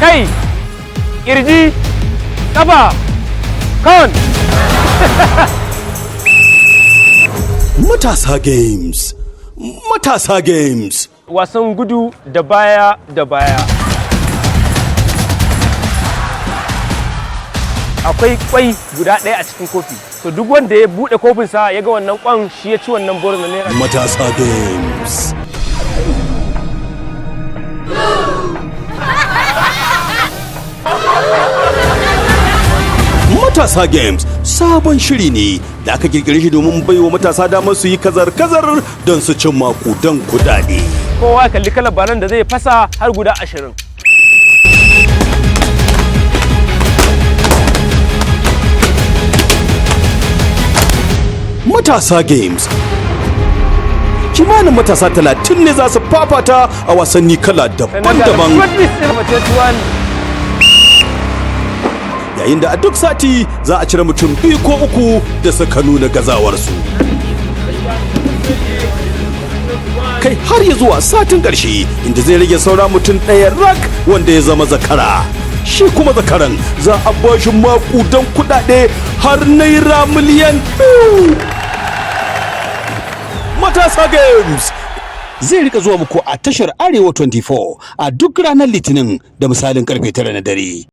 Kai, kirji, kafa, kan. Matasa Games. Matasa Games. Wasan gudu da baya da baya. Akwai kwai guda ɗaya a cikin kofi. To, duk wanda ya buɗe kofinsa ya ga wannan kwan, shi ya ci wannan borin na naira. Matasa Games. Matasa Games sabon shiri ne da aka kirkire shi domin baiwa matasa damar su yi kazar-kazar don su cin makudan kudade. Kowa ya kalli kalar banan da zai fasa har guda 20. Matasa Games. Kimanin matasa 30 ne za su fafata a wasanni kala daban-daban, yayin da a duk sati za a cire mutum biyu ko uku da suka nuna gazawarsu. Kai har ya zuwa satin ƙarshe, inda zai rage saura mutum ɗaya rak wanda ya zama zakara. Shi kuma zakaran za a ba shi maƙudan kuɗaɗe har naira miliyan 2. Matasa Games zai rika zuwa muku a tashar Arewa 24 a duk ranar Litinin da misalin karfe 9 na dare.